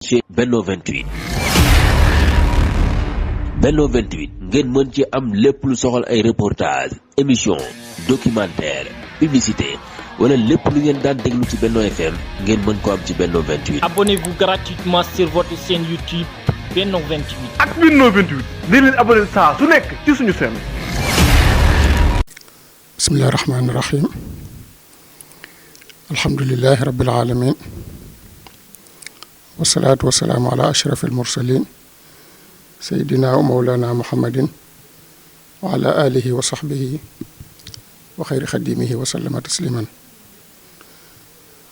ci Benno 28 Benno 28 ngeen mën ci am lépp lu soxal ay reportage émission documentaire publicité wala lépp lu ngeen daan déglu ci Benno FM ngeen mën ko am ci Benno 28. Abonnez-vous gratuitement sur votre chaîne YouTube Benno 28. ak Benno 28 di leen abonné saa su nekk ci suñu chaîne. bismillahi rahmaani rahim alhamdulillahi rabbil alamin wasalaatu wasalaamu ala ashraf almursalin sayidina wa mawlana muhammadin wa ala alihi wa sahbihi wa xayri xadimihi wa sallama tasliman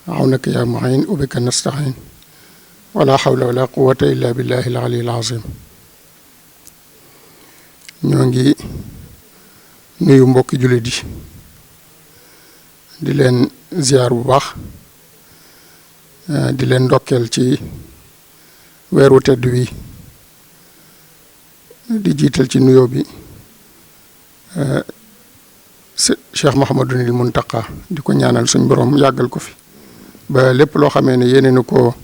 awnaka ya muin ubika nastain wala hawla wala quwata illa billahi al-ali al-azim. ñoo ngi nuyu mbokki jullit yi di leen ziar bu baax di leen ndokkeel ci weeru tedd wi di jiital ci nuyoo bi Cheikh Mouhamadunil Muntaqa di ko ñaanal suñ borom yàggal ko fi ba lépp loo xamee ne yéene na ko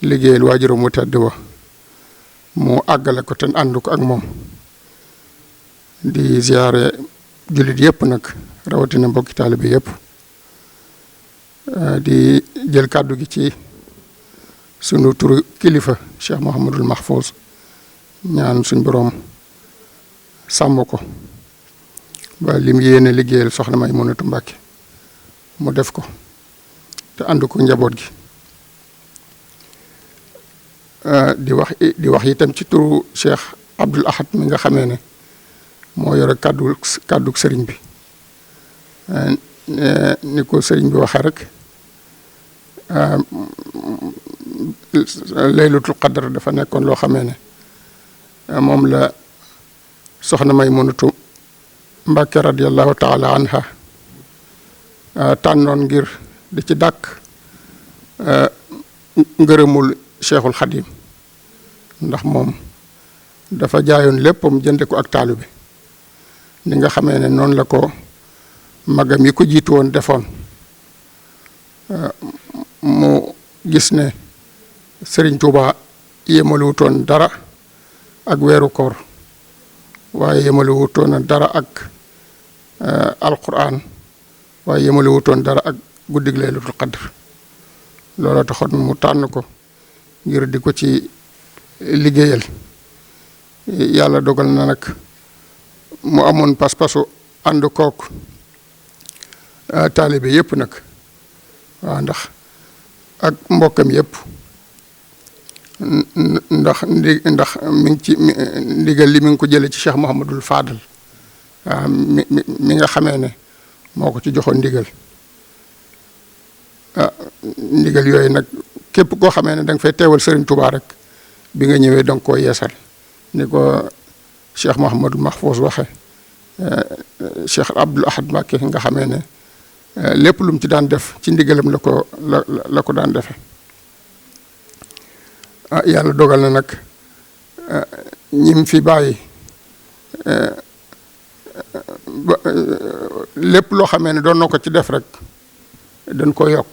liggéeyal waajuram mu tedd wa mu àggale ko te ànd ko ak moom. di ziare jullit yëpp nag rawatina mbokki taalibe bi yëpp di jël kàddu gi ci sunu turu kilifa Cheikh Mouhamadul Mahfouz ñaan suñ borom sàmm ko ba lim yéene liggéeyal soxna Maymunatu Mbàkke mu def ko te ànd ko njaboot gi. di wax itam ci turu Cheikh Abdoul Ahad mi nga xamee ne moo yore kàddu sëriñ bi ni ko sëriñ bi waxee rek laylatul qadr dafa nekkoon loo xamee ne moom la soxna Maymunatu Mbàkke radiyallahu taala anha tànnoon ngir di ci dàkk ngërëmul Cheikhul Xadim ndax moom dafa jaayoon léppam jënde ko ak taalu bi ni nga xamee ne noonu la ko magam yi ko jiitu woon defoon mu gis ne Sëriñ Tuuba yemaluwutoon dara ak weeru koor waaye yemaluwutoon dara ak alquran waaye yemaluwutoon dara ak guddig laylatul qadr loolu taxoon mu tànn ko ngir di ko ci liggéeyal. yàlla dogal na nag mu amoon pas-pasu ànd kook taalibe yëpp nag waaw ndax ak mbokkam yëpp ndax mi ngi ci ndigal li mi ngi ko jële ci Cheikh Mouhamadul Fadal waaw mi nga xamee ne moo ko ci joxoon ndigal ndigal yooyu nag képp koo xamee ne da nga fay teewal Serigne Touba rek bi nga ñëwee da nga koo yeesal ni ko Cheikh Mouhamadul Mahfouz waxe Cheikh Abdoul Ahad Mbacké nga xamee ne lépp lu mu ci daan def ci ndigalam la ko daan defe yàlla dogal na nag ñim fi bàyyi lépp loo xamee ne doon na ko ci def rek dañ ko yokk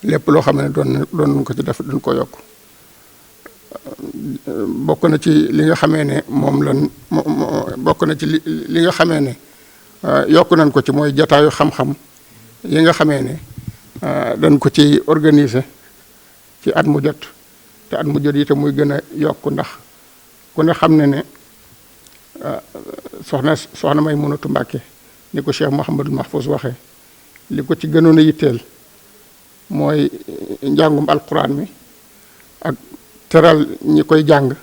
lépp loo xamee ne doon nañ ko ci def dañ ko yokk bokk na ci li nga xamee ne moom lan bokk na ci li nga xamee ne yokk nañ ko ci mooy jataayu xam-xam yi nga xamee ne dañ ko ci organiser ci at mu jot te at mu jot itam muy gën a yokk ndax ku ne xam ne soxna Maymunatu Mbàkke ni ko Cheikh Mouhamadul Mahfouz waxee li ko ci gënoon a yitteel mooy njàngum alquran mi ak teral ñi koy jàng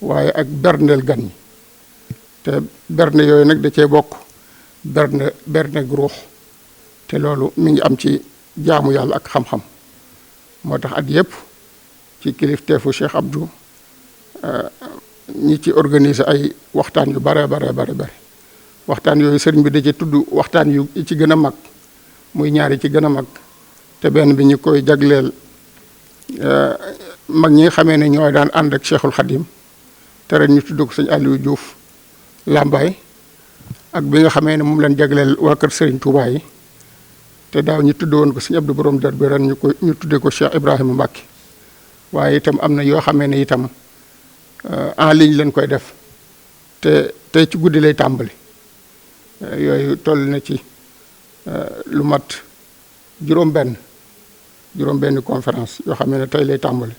waaye ak berndeel gan ñi te bernde yooyu nag da cee bokk bernde ruux te loolu mi ngi am ci jaamu yàlla ak xam-xam moo tax at yëpp ci kilifteefu Cheikh Abdou ñi ci organiser ay waxtaan yu bare waxtaan yooyu sëriñ bi da ci tudd waxtaan yu ci gën a mag muy ñaari ci gën a mag te benn bi ñu koy jagleel mag ñi nga xamee ne ñooy daan ànd ak Cheikhul Khadim te ren ñu tudd ko sëñ Aliou Diouf Lambaye ak bi nga xamee ne moom lañ jagleel waa kër Serigne Touba yi te daaw ñu tudd woon ko sëñ Abdou Borom Dër bi ren ñu tuddee ko Cheikh Ibrahima Mbacke waaye itam am na yoo xamee ne itam en ligne lañ koy def te tey ci guddi lay tàmbali yooyu toll na ci lu mat juróom-benn conférence yoo xam ne tey lay tàmbali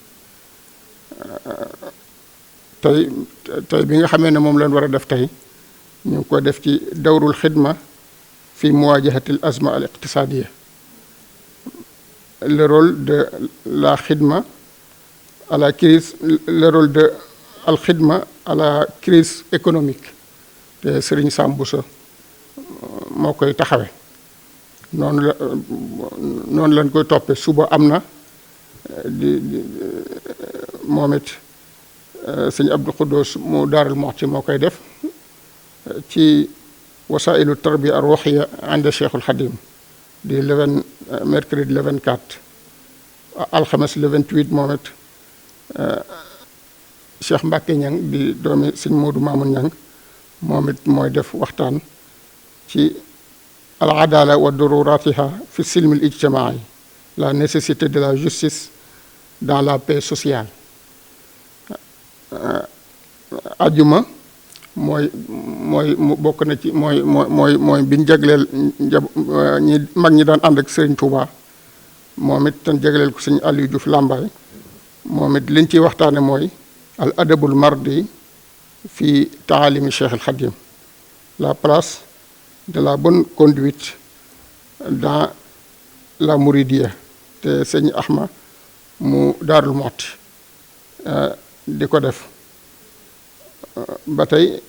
tey bi nga xamee ne moom lañ war a def tey ñu ngi ko def ci dawrul xidma fi muwajahatil azma al iqtisadiya, le rôle de la khidma à la crise, le rôle de al khidma à la crise économique te Serigne Sam Bousso moo koy taxawe noonu lañ koy toppee. Suba am na moom it sëñ Abdou Khoudous mu Daarul Muxti moo koy def ci wasailu tarbiya ar-ruhiya ànd Cheikhul Khadim di mercredi le 24 alxames le 28 moom it Cheikh Mbacke Ñang di doomi sëñ Modou Mamoun Ñang moom it mooy def waxtaan ci al adala wa dururatiha fi silmi al ijtimaai, la nécessité de la justice dans la paix sociale. Ajuma mooy bokk na ci mooy biñ jagleel ñi mag ñi daan ànd ak Serigne Touba moom it tan jagleel ko sëñ Aliou Diouf Lambaye moom it liñ ciy waxtaane mooy al adabul mardi fi taalimi Cheikh al Khadim, la place de la bonne conduite dans la Mouridiya, te sëñ Ahma mu Daarul Muxti di ko def ba tey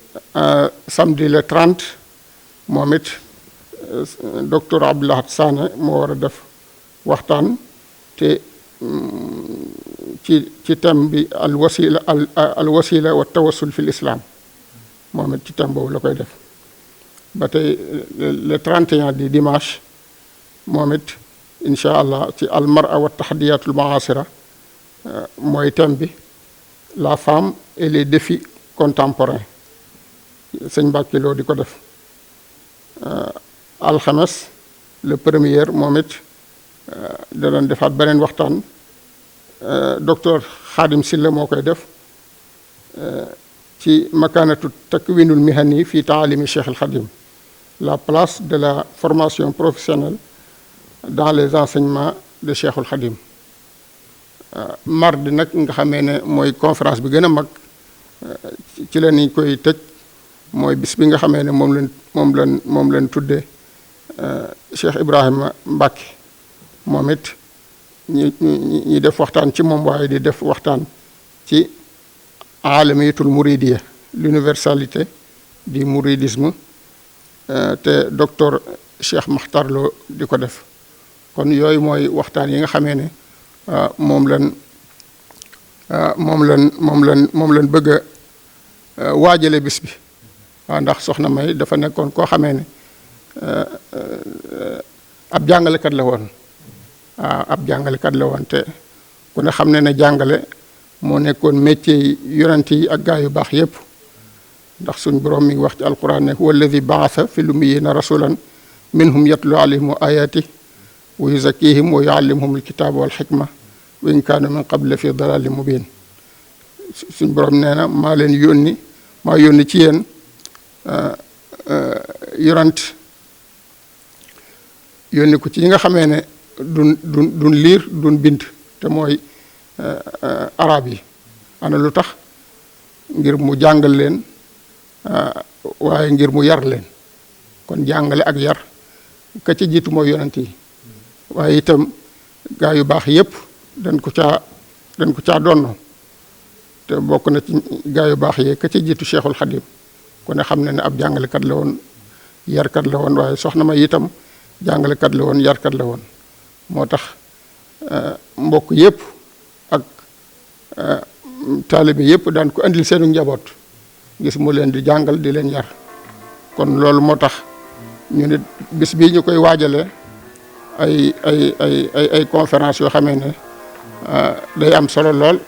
samedi le 30 moom it docteur Abdoulahat Sané moo war a def waxtaan te ci thème bi al wasila wa tawassul fi l'islam, moom it ci thème boobu la koy def. ba tey le 31 di dimanche moom it incha allah ci al mar'a wa tahdiyatul mu'asira mooy thème bi la femme et les défis contemporains, sëñ Mbàkke Lo di ko def. alxames le premier moom it danañ defaat beneen waxtaan docteur Khadim Silla moo koy def ci makanatu takwinul mihani fi taalimi Cheikh al Khadim, la place de la formation professionnelle dans les enseignements de Cheikh al Khadim. mardi nag nga xamee ne mooy conférence bi gën a mag ci la ñu koy tëj, mooy bis bi nga xamee ne moom leen tuddee Cheikh Ibrahima Mbacke, moom it ñi def waxtaan ci moom, waaye di def waxtaan ci alamiyatul mouridiya, l'universalité du mouridisme, te docteur Cheikh Makhtar Lo di ko def. kon yooyu mooy waxtaan yi nga xamee ne moom lañ bëgg a waajale bis bi. waaw ndax soxna May dafa nekkoon koo xamee ne ab jàngalekat la woon. waaw ab jàngalekat la woon te ku ne xam ne ne jàngale moo nekkoon métier yi yonent yi ak gaa yu baax yépp, ndax suñ borom mi ngi wax ci alquran ne huwa alladi baasa fi lummiyina rasulan minhum yatlu alayhim ayati wa yuzakkihim wa yuallimuhum alkitaba wal xikma wa in kaanu min qabl fi dalalin mubin. suñ borom nee na maa yónni ci yéen yonent yónni ko ci ñi nga xamee ne duñ liir duñ bind, te mooy arab yi. ana lu tax? ngir mu jàngal leen waaye ngir mu yar leen. kon jàngale ak yar ka ca jiitu mooy yonent yi, waaye itam gaa yu baax yépp dañ ko caa donnoo, te bokk na ci gaa yu baax yee ka ca jiitu Cheikhul Khadim. ku ne xam ne ab jàngalekat la woon, yarkat la woon, waaye soxna May itam jàngalekat la woon, yarkat la woon. moo tax mbokk yépp ak taalibe yépp daan ko andil seenu njaboot, gis mu leen di jàngal di leen yar. kon loolu moo tax ñu ne bis bii ñu koy waajale ay conférence yoo xamee ne day am solo lool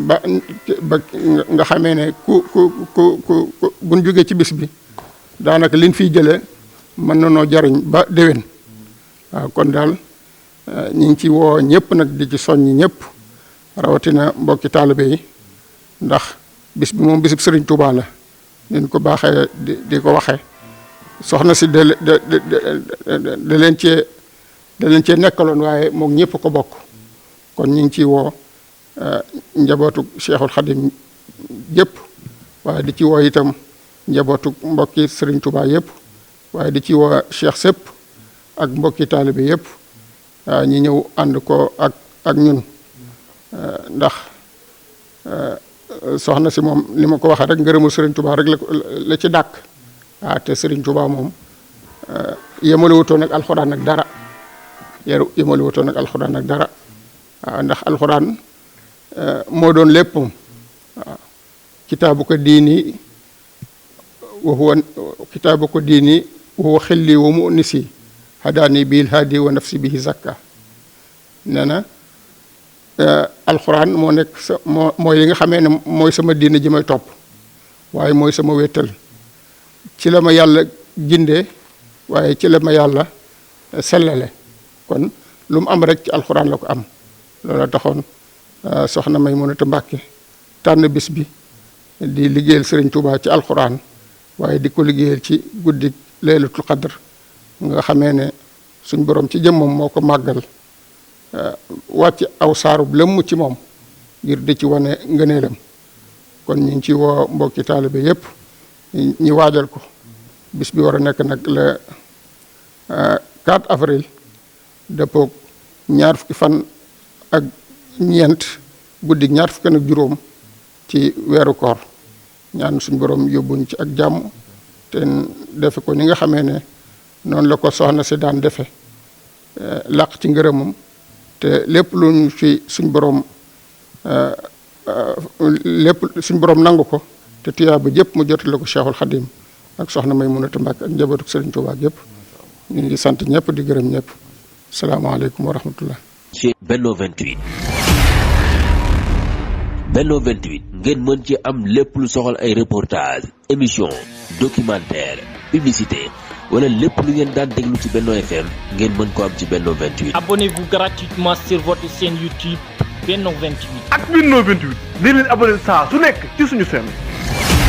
ba nga xamee ne ku buñ jógee ci bis bi daanaka liñ fiy jëlee mën na noo jariñ ba déwén. waaw kon daal ñu ngi ci woo ñëpp nag di ci soññ ñëpp rawatina mbokki taalibe yi ndax bis bi moom bisub Serigne Touba la nin ko baaxee di ko waxee soxna si da leen cee nekkaloon waaye moom ñëpp ko bokk kon ñu ngi ciy woo njabootu Cheikhul Khadim yëpp waaye di ci woo itam njabootu mbokki Serigne Touba yëpp waaye di ci woo Cheikh sëpp ak mbokki taalibe yëpp ñi ñëw ànd ko ak ñun ndax soxna si moom li ma ko waxee rek ngërëmu Serigne Touba rek la ci dàkk te Serigne Touba moom yemale wutoon ak alxuraan ak dara yemale wutoon ak alxuraan ak dara ndax alxuraan moo doon lépp moom kitaabu ko diini wa huwa xilli wa mu'nisi hadaani bil hadi wa nafsi bihi zakka nee na alxuraan moo nekk mooy li nga xamee ne mooy sama diine ji may topp waaye mooy sama wéttal ci la ma yàlla gindee waaye ci la ma yàlla sellale kon lu mu am rek ci alxuraan la ko am loola taxoon soxna Maymunatu Mbàkke tànn bis bi di liggéeyal Serigne Touba ci alxuraan waaye di ko liggéeyal ci guddi laylatul qadr nga xamee ne suñ borom ci jëmmam moo ko màggal wàcc aw saarub lëmm ci moom ngir di ci wane ngëneelam kon ñu ngi ci woo mbokki taalibe yépp ñi waajal ko bis bi war a nekk nag le 4 avril dëppoog ñaar fukki fan ak ñeent guddi ñaar fukki fan ak juróom ci weeru koor ñaan suñ borom yóbbuñ ci ak jàmm te defe ko ni nga xamee ne noonu la ko soxna si daan defe làq ci ngërëmam te lépp lu ñu ci suñ borom nangu ko te tuyaa ba jëpp mu jotale ko Cheikhul Khadim ak soxna Maymunatu Mbàkke ak njabootu Serigne Touba yëpp ñu ngi sant ñëpp di gërëm ñëpp salaamaaleykum wa rahmatullah. ci Benno 28 ngeen mën ci am lépp lu soxal ay reportage émission documentaire publicité wala lépp lu ngeen daan déglu ci Benno FM ngeen mën ko am ci Benno 28. Abonnez-vous gratuitement sur votre chaîne YouTube Benno 28. ak Benno 28 di leen abonné saa su nekk ci suñu chaîne.